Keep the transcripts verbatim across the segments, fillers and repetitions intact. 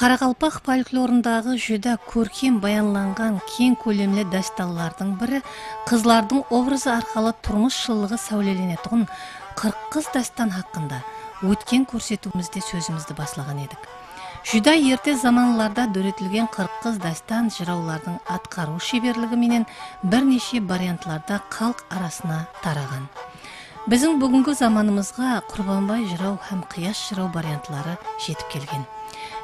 Qaraqalpaq folklorındaǵı júdá kórkem bayanlanǵan keń kólemli dástanlardıń biri qızlardıń obrazı arqalı turmıs shıllıǵı sáwlelenetuǵın Qırq qız dástan haqqında ótken kórsetiwimizde sózimizdi baslaǵan edik. Júdá erte zamanlarda dóretilgen Qırq qız dástan jırawlardıń atqarıw sheberligi menen bir neshe variantlarda xalıq arasına taraǵan. Biziń búgingi zamanımızǵa Qurbanbay jıraw hám Qıyas jıraw variantları jetip kelgen.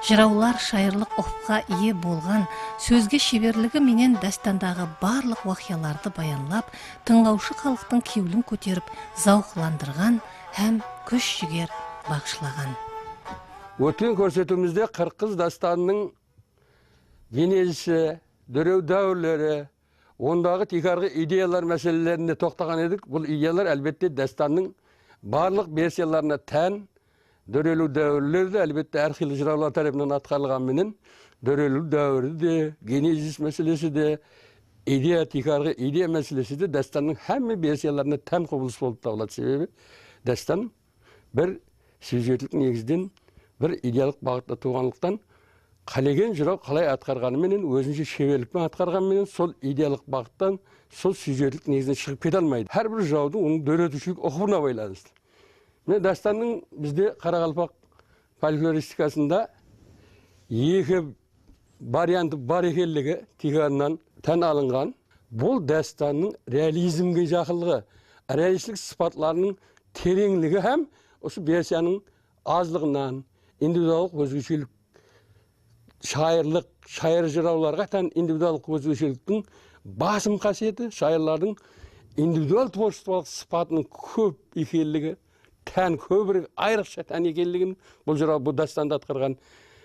Jırawlar shayırlıq uqıpqa iye bolǵan, sózge sheberligi menen dástandaǵı barlıq waqıyalardı bayanlap, tıńlawshı xalıqtıń kewlin kóterip, zawıqlandırǵan hám kúsh-jiger baǵıshlaǵan. Ótken kórsetiwimizde Qırq qız dástanınıń genezisi, dórew dáwirleri, ondaǵı tiykarǵı ideyalar máselelerine toqtaǵan edik. Bul ideyalar, álbette, dástannıń barlıq versiyalarına tán. Dóreliw dáwirleri de, álbette, hár qıylı jırawlar tárepinen atqarılǵanı menen, dóreliw dáwiri de, genezis máselesi de, ideya, tiykarǵı ideya máselesi de dástannıń hámme versiyalarına tán qubılıs bolıp tabıladı. Sebebi dástan bir syujetlik negizden, bir ideyalıq baǵıtta tuwǵanlıqtan, qálegen jıraw qalay atqarǵanı menen, ózinshe sheberlik penen atqarǵanı menen, sol ideyalıq baǵıttan, sol syujetlik negizden shıǵıp kete almaydı. Hár bir jırawdıń onıń dóretiwshilik uqıbına baylanıslı. Mine, dástannıń bizde qaraqalpaq folkloristikasında eki variantı bar ekenligi tiykarınan tán alınǵan. Bul dástannıń realizmge jaqınlıǵı, realistlik sıpatlarınıń tereńligi hám usı versiyanıń azlıǵınan, individuallıq ózgeshelik, shayırlıq, shayır-jırawlarǵa tán individuallıq ózgesheliktiń basım qásiyeti, shayırlardıń individual tvorchestvolıq sıpatınıń kóp ekenligi, tán kóbirek, ayrıqsha tán ekenligin, bul jıraw, bul dástandı atqarǵan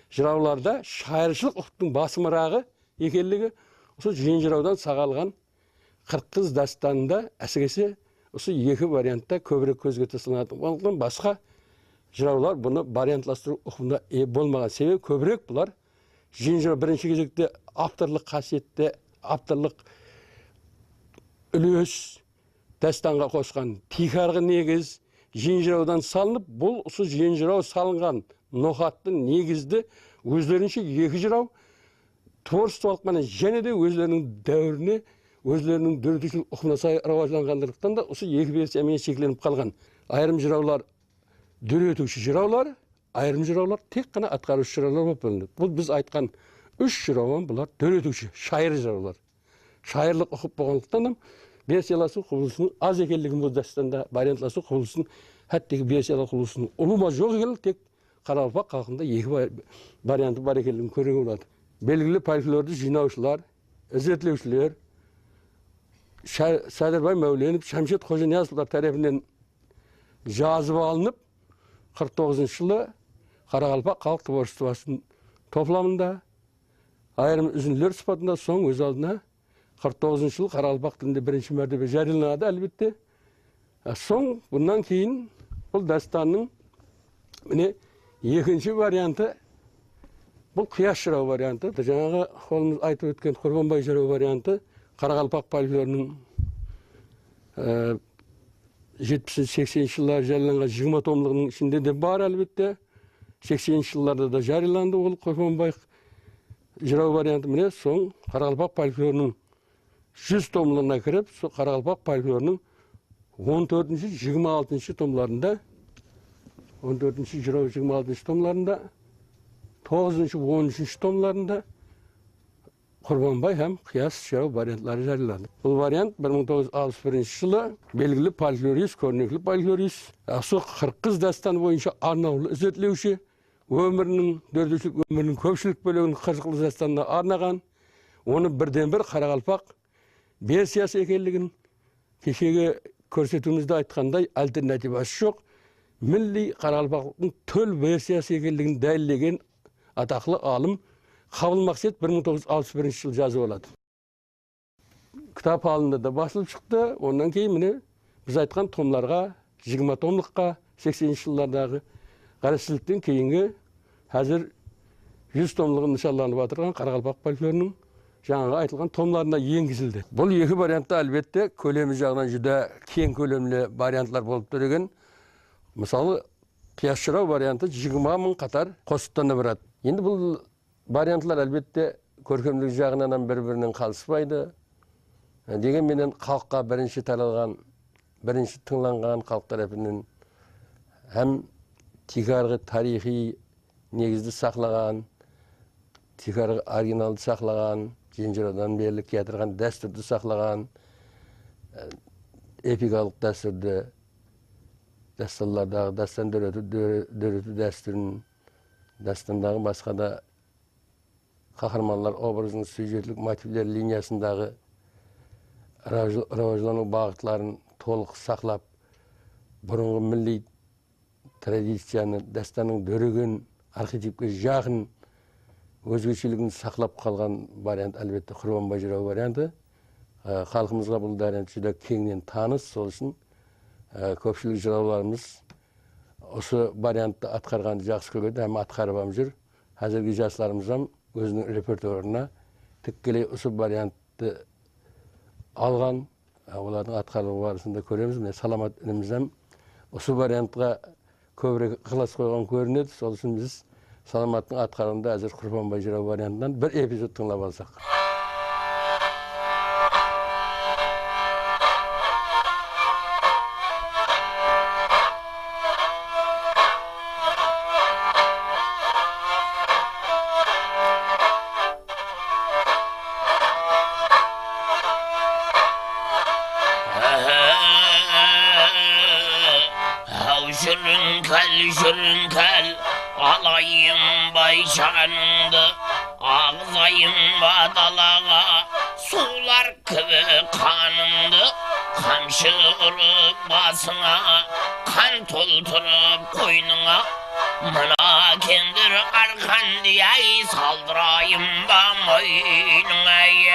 jırawlarda shayırshılıq uqıptıń basımıraǵı ekenligi, usı jıyın jırawdan saǵalǵan Qırq qız dástanında, ásirese, usı eki variantta kóbirek kózge taslanatın bolǵanlıqtan, basqa jırawlar bunı variantlastırıw uqımına iye bolmaǵan. Sebebi kóbirek bular jıyın jıraw birinshi gezekte avtorlıq qásiyette, avtorlıq úles, dástanǵa qosqan tiykarǵı negiz jıyın jırawdan salınıp, bul usı jıyın jıraw salınǵan noqattı, negizdi ózlerinshe eki jıraw tvorchestvolıq menen jáne de ózleriniń dáwirine, ózleriniń dóretiwshilik uqımına say rawajlanǵanlıqtan da usı eki versiya menen sheklenip qalǵan. Ayırım jırawlar dóretiwshi jırawlar, ayırım jırawlar tek ǵana atqarıwshı jırawlar bolıp bólindi. Bul biz aytqan úsh jıraw hám bular dóretiwshi, shayır jırawlar. Shayırlıq uqıp bolǵanlıqtan hám versiyalasıw qubılısınıń az ekenligin, bul dástanda variantlasıw qubılısın, hátteki versiyalar qubılısınıń ulıwma joq ekenligi, tek qaraqalpaq xalqında eki va-, variantı bar ekenligin kóriwge boladı. Belgili folklordı jıynawshılar, izertlewshiler Sha-, Sádirbay Máwlenov, Shamshet Xojaniyazovlar tárepinen jazıp alınıp, qırq toǵızınshı jılı Qaraqalpaq xalıq tvorchestvosınıń toplamında ayırım úzinler sıpatında, soń óz aldına qırq toǵızınshı jılı qaraqalpaq tilinde birinshi mártebe járiyalanadı, álbette. A, soń bunnan keyin bul dástannıń, mine, ekinshi variantı, bul Qıyas jıraw variantı. Jańaǵı qolımız aytıp ótken Qurbanbay jıraw variantı qaraqalpaq folklorınıń, e, jetpisinshi, sekseninshi jılları járiyalangán jigirma tomlıǵınıń ishinde de bar, álbette. Sekseninshi jıllarda da járiyalandı ol Qurbanbay jıraw variantı. Mine, soń qaraqalpaq folklorınıń júz tomlıǵına kirip, sol qaraqalpaq folklorınıń on tórtinshi, jigirma altınshı tomlarında, on tórtinshi jıraw jigirma altınshı tomlarında, toǵızınshı, on úshinshi tomlarında Qurbanbay hám Qıyas jıraw variantları járiyalandı. Bul variant bir mıń toǵız júz alpıs birinshi jılı belgili folklorist, kórnekli folklorist, usı Qırq qız dástanı boyınsha arnawlı izertlewshi, ómiriniń, dóretiwshilik ómiriniń kópshilik bólegin Qırq qız dástanına arnaǵan, onı birden-bir qaraqalpaq versiyası ekenligin, keshegi kórsetiwimizde aytqanday, alternativası joq, milliy qaraqalpaqlıqtıń tól versiyası ekenligin dálillegen ataqlı alım Qabıl Maqset bir mıń toǵız júz alpıs birinshi jılı jazıp aladı. Kitap halında da basılıp shıqtı. Onnan keyin, mine, biz aytqan tomlarǵa, jigirma tomlıqqa, sekseninshi jıllardaǵı ǵárezsizlikten keyingi, házir júz tomlıǵı nıshanlanıp atırǵan qaraqalpaq folklorınıń jańaǵı aytılǵan tomlarına engizildi. Bul eki variantta, álbette, kólemi jaǵınan júdá keń kólemli variantlar bolıp tur eken. Mısalı, Qıyas jıraw variantı jigirma mıń qatar qosıqtan ibarat. Endi bul Variantlar, álbette, kórkemlik jaǵınan hám bir-birinen qalıspaydı. E, degen menen, xalıqqa birinshi taralǵan, birinshi tıńlanǵan, xalıq tárepinen hám tiykarǵı tariyxıy negizdi saqlaǵan, tiykarǵı originaldı saqlaǵan, jinjiradan berli kiyatırǵan dástúrdi saqlaǵan, e, epikalıq dástúrdi, dástanlardaǵı dástan dóretiw, dóre-, dóretiw dástúrin, dástandaǵı basqa da qaharmanlar obrazınıń syujetlik motivler liniyasındaǵı rawaj-, rawajlanıw baǵıtların tolıq saqlap, burınǵı milliy tradiciyanı, dástannıń dóregen arxetipke jaqın ózgesheligin saqlap qalǵan variant, álbette, Qurbanbay jıraw variantı. E, xalqımızǵa bul variant júdá keńnen tanıs, sol ushın, e, kópshilik jırawlarımız usı varianttı atqarǵandı jaqsı kóredi hám atqarıp hám júr. Házirgi jaslarımız hám óziniń repertuarına tikkeley usı varianttı alǵan, e, olardıń atqarılıwı barısında kóremiz. Mine, Salamat inimiz hám usı variantqa kóbirek ıqlas qoyǵan kórinedi. Sol ushın biz Salamattıń atqarıwında házir Qurbanbay jıraw variantınan bir epizod tıńlap alsaq. Haw, júriń kál, júriń kál, alayın bay janıńdı, aǵızayın ba dalaǵa, suwlar kibi qanıńdı, qamshı urıp basıńa, qan toltırıp qoynıńa, mına kendir arqandı, áy, saldırayın ba moynıńa, áy.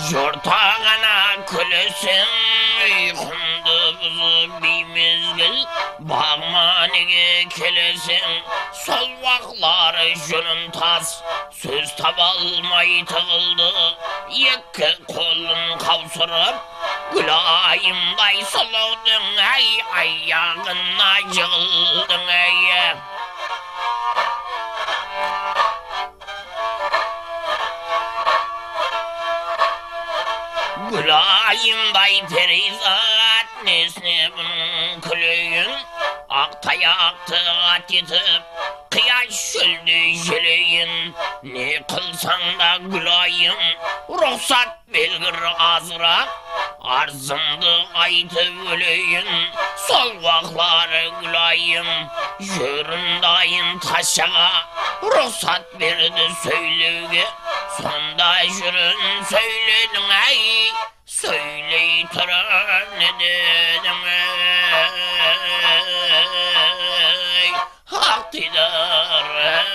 Jortaǵana kúleseń, uyqımdı buzıp biymezgil, baǵıma nege keleseń? Sol waqları júrim tas, sóz tabalmay tıǵıldı, eki qolın qawsırıp, Gúlayımday sulıwdıń, áy, ayaǵına jıǵıldıń, áy. Gúlayımday periyzat nesine bunıń kúleyin, aq tayaqtı at etip, qıyash shólde jeleyin. Ne qılsań da, Gúlayım, ruxsat bergir azıraq, arzımdı aytıp óleyin. Sol waqları Gúlayım júrindayın tashaǵa ruxsat berdi sóylewge. Sonda júrin sóylediń, áy, sóyley tura ne dediń, áy, Haq diydar, áy.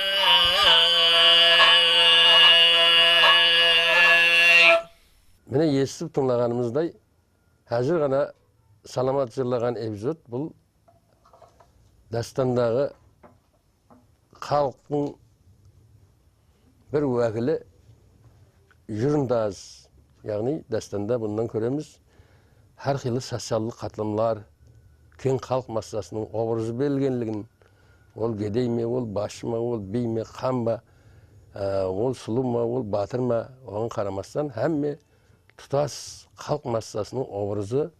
Mine, esitip tıńlaǵanımızday, házir ǵana Salamat jırlaǵan epizod, bul dástandaǵı xalıqtıń bir wákili júrintaz, yaǵnıy dástanda bunnan kóremiz, hár qıylı sociallıq qatlamlar, keń xalıq massasınıń obrazı berilgenligin, ol gedey me, ol basshı ma, ol biy me, xan ba, á, ol sulıw ma, ol batır ma, oǵan qaramastan, hámme tutas xalıq massasınıń obrazı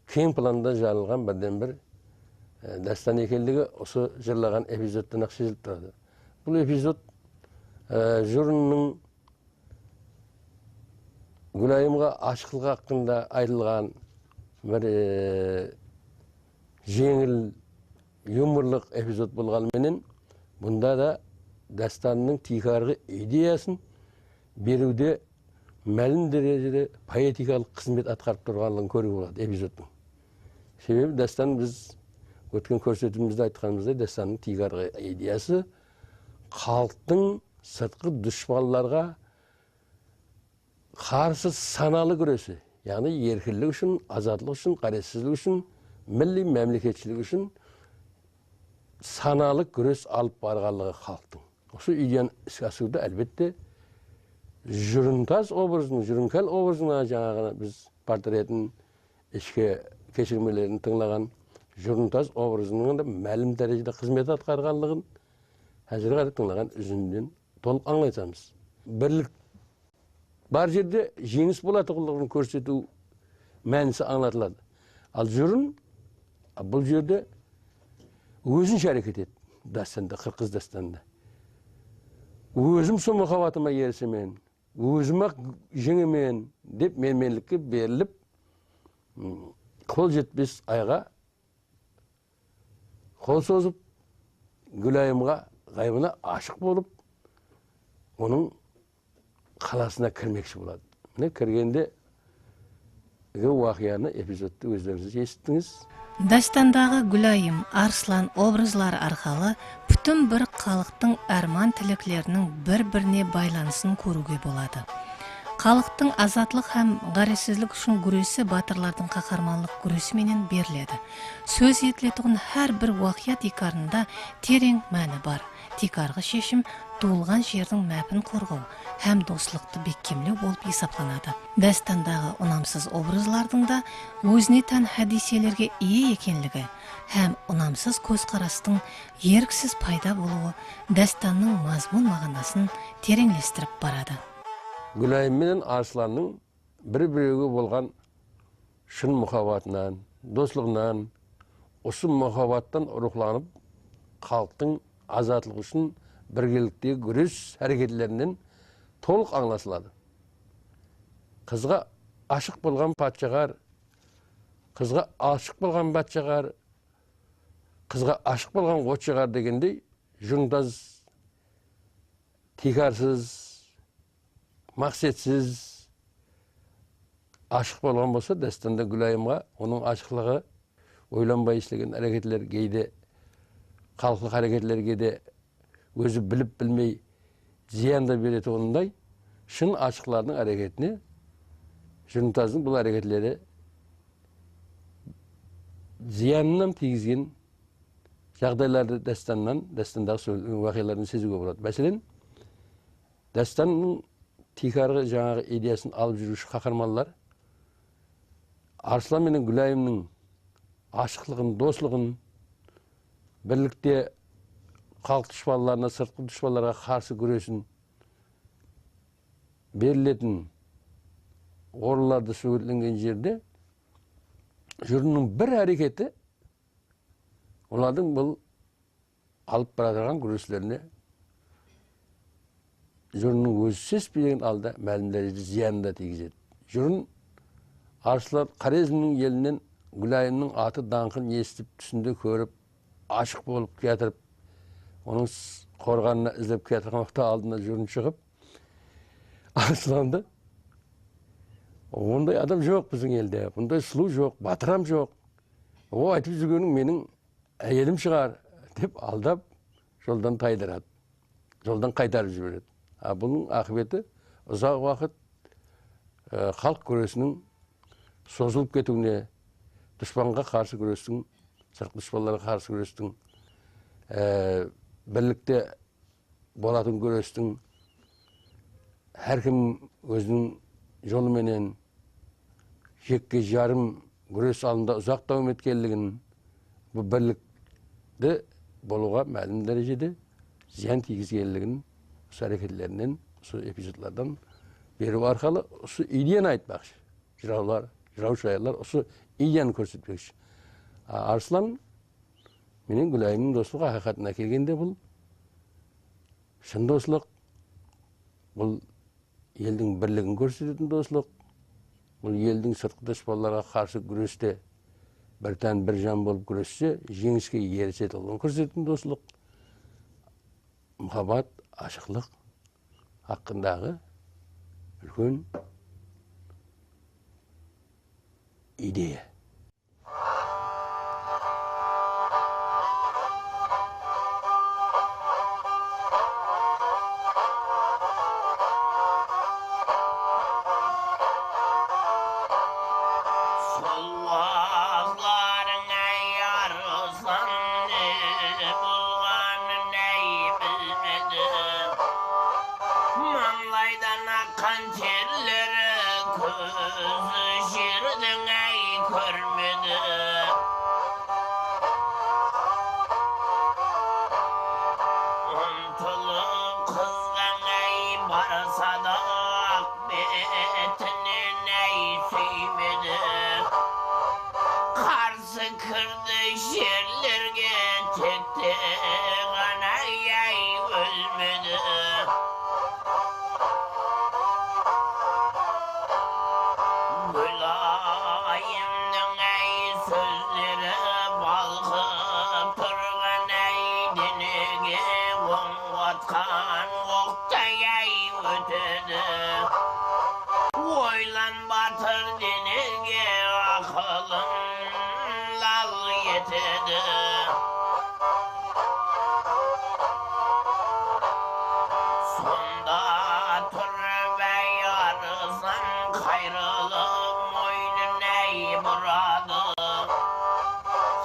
keń planda jarılǵan birden-bir, e, dástan ekenligi usı jırlaǵan epizodtan-aq sezilip turadı. Bul epizod, e, júrinniń Gúlayımǵa ashıqlıǵı haqqında aytılǵan bir, e, jeńil, yumorlıq epizod bolǵanı menen, bunda da dástannıń tiykarǵı ideyasın beriwde málim dárejede poetikalıq xızmet atqarıp turǵanlıǵın kóriwge boladı epizodtıń. Sebebi dástan, biz ótken kórsetiwimizde aytqanımızday, dástannıń tiykarǵı ideyası xalıqtıń sırtqı dushpanlarǵa qarsı sanalı gúresi, yaǵnıy erkinlik ushın, azatlıq ushın, ǵárezsizlik ushın, milliy mámleketshilik ushın sanalı gúres alıp barǵanlıǵı xalıqtıń. Usı ideyanı iske asırıwda, álbette, júrintaz obrazın, júrinkál obrazına jańaǵı biz portretin ishke keshirmelerin tıńlaǵan Jurıntaz obrazınıń da málim dárejede xızmet atqarǵanlıǵın házirge qarap tıńlaǵan úzindiden tolıq ańlaytamız. Birlik bar jerde jeńis bolatuǵınlıǵın kórsetiw mánisi ańlatıladı. Al Jurın bul jerde ózinshe háreket etedi. Dástanda, Qırq qız dástanında. Ózim sol muhabbatıma erisemen, ózim-aq jeńemen dep menmenlikke berilip, m, qol jetpes ayǵa qol sozıp, Gúlayımǵa, ǵaybına ashıq bolıp, onıń qalasına kirmekshi boladı. Mine, kirgendegi waqıyanı, epizodı ózlerińiz esittińiz. Dástandaǵı Gúlayım, Arıslan obrazları arqalı pútin bir xalıqtıń árman-tilekleriniń bir-birine baylanısın kóriwge boladı. Xalıqtıń azatlıq hám ǵárezsizlik ushın gúresi batırlardıń qaharmanlıq gúresi menen beriledi. Sóz etiletuǵın hár bir waqıya tiykarında tereń máni bar. Tiykarǵı sheshim tuwılǵan jerdiń mápin qorǵaw hám doslıqtı bekkemlew bolıp esaplanadı. Dástandaǵı unamsız obrazlardıń da ózine tán hádiyselerge iye ekenligi hám unamsız kózqarastıń erksiz payda bolıwı dástannıń mazmun-maǵanasın tereńlestirip baradı. Gúlayım menen Arıslannıń bir-birege bolǵan shın muhabbatınan, doslıǵınan, usı muhabbattan ruwxlanıp, xalıqtıń azatlıǵı ushın birgelikte gúres háreketlerinden tolıq ańlasıladı. Qızǵa ashıq bolǵan patshaǵar, qızǵa ashıq bolǵan patshaǵar, qızǵa ashıq bolǵan otshıǵar degendey, Jurıntaz tiykarsız, maqsetsiz ashıq bolǵan bolsa, dástanda Gúlayımǵa onıń ashıqlıǵı, oylanbay islegen háreketler, geyde xalıqlıq háreketlerge de ózi bilip-bilmey zıyan da beretuǵınınday, shın ashıqlardıń háreketine Jurıntazdıń bul háreketleri zıyanın hám tiygizgen jaǵdaylardı dástannan, dástandaǵı sóz-, waqıyalardan seziwge boladı. Máselen, dástannıń tiykarǵı jańaǵı ideyasın alıp júriwshi qaharmanlar Arıslan menen Gúlayımnıń ashıqlıǵın, doslıǵın, birlikte xalıq dushpanlarına, sırtqı dushpanlarǵa qarsı gúresin beriletin orınlarda súwretlengen jerde Jurınnıń bir háreketi olardıń bul alıp baratırǵan gúreslerine Jurınnıń ózi sezbegen halda málim dárejede zıyanın da tiygizedi. Jurın Arıslan Xorezmniń elinen Gúlayımnıń atı-dańqın esitip, túsinde kórip, ashıq bolıp kiyatırıp, onıń s-, qorǵanına izlep kiyatırǵan waqıtta aldına Jurın shıǵıp, Arıslandı, "Onday adam joq biziń elde, bunday sulıw joq, batıram joq. O aytıp júrgeniń meniń áyelim shıǵar", dep aldap, joldan taydıradı. Joldan qaytarıp jiberedi. A, bunıń aqıbeti uzaq waqıt, e, xalıq gúresiniń sozılıp ketiwine, dushpanǵa qarsı gúrestiń, sırtqı dushpanlarǵa qarsı gúrestiń, e, birlikte bolatuǵın gúrestiń hár kim óziniń jolı menen jekke-jarım gúres aldında uzaq dawam etkenligin, bul birlikte bolıwǵa málim dárejede zıyan tiygizgenligin usı háreketlerinen, usı epizodlardan beriw arqalı usı ideyanı aytpaqshı. Jırawlar, jıraw-shayırlar usı ideyanı kórsetpekshi. A, Arıslan menen Gúlayımnıń doslıǵı haqıyqatına kelgende bul shın doslıq, bul eldiń birligin kórsetetin doslıq, bul eldiń sırtqı dushpanlarǵa qarsı gúreste bir tán, bir jan bolıp gúresse, jeńiske erisetuǵınlıǵın kórsetetin doslıq. Muhabbat, ashıqlıq haqqındaǵı úlken ideya. Sol waqıtlarıń, áy, Arıslan, ne bolǵanın, áy, bilmedim. Mańlaydan aqqan terleri kózi jerdiń, áy, kórmedi. Umtılıp qızǵan áy barsa da, aq betinen áy súymedi. Qarsı kirdi jerlerge, tekte ǵana áy ólmedi. Gúlayımnıń áy sózleri balqıp turǵan áy, denege oń atqan oqtay áy ótedi. Oylan, batır, denege aqılın lal etedi. Sonda turıp áy arızlan, qayrılıp moynın áy buradı.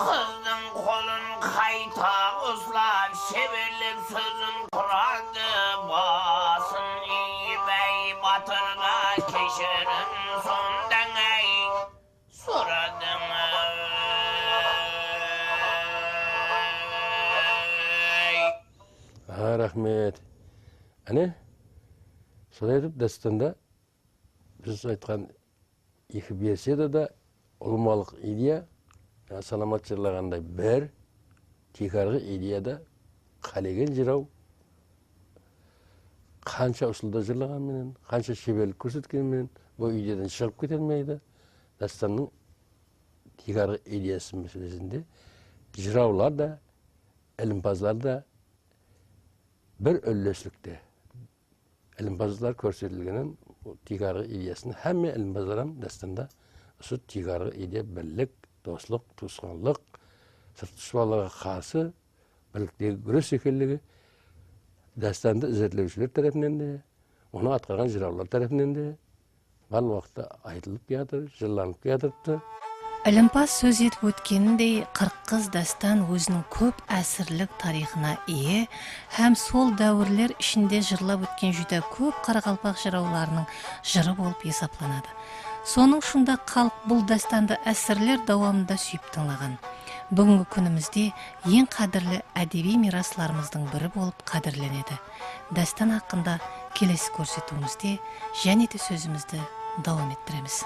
Qızdıń qolın qayta uslap, sheberlep sózin quradı. Basın iyip áy batırǵa keshirim sondań áy soradıń áy. A, raxmet. Áne, solay etip dástanda biz aytqan eki besedada ulıwmalıq ideya, jańa Salamat jırlaǵanday bir, tiykarǵı ideyada qálegen jıraw qansha usılda jırlaǵan menen, qansha sheberlik kórsetken menen bul ideyadan shıǵıp kete almaydı. Dástannıń tiykarǵı ideyası máselesinde jırawlar da, ilimpazlar da bir úlleslikte. Ilimpazlar kórsetilgenen tiykarǵı ideyasın hámme ilimpazlar hám dástanda usı tiykarǵı ideya birlik, doslıq, tuwısqanlıq, sırtqı dushpanlarǵa qarsı birliktegi gúres ekenligi dástandı izertlewshiler tárepinen de, onı atqarǵan jırawlar tárepinen de barlıq waqıtta aytılıp kiyatır, jırlanıp kiyatırıptı. Ilimpaz sóz etip ótkenindey, Qırq qız dástan óziniń kóp ásirlik tariyxına iye hám sol dáwirler ishinde jırlap ótken júdá kóp qaraqalpaq jırawlarınıń jırı bolıp esaplanadı. Sonıń ushın da xalıq bul dástandı ásirler dawamında súyip tıńlaǵan. Búgingi kúnimizde eń qádirli ádebiy miyraslarımızdıń biri bolıp qádirlenedi. Dástan haqqında kelesi kórsetiwimizde jáne de sózimizdi dawam ettiremiz.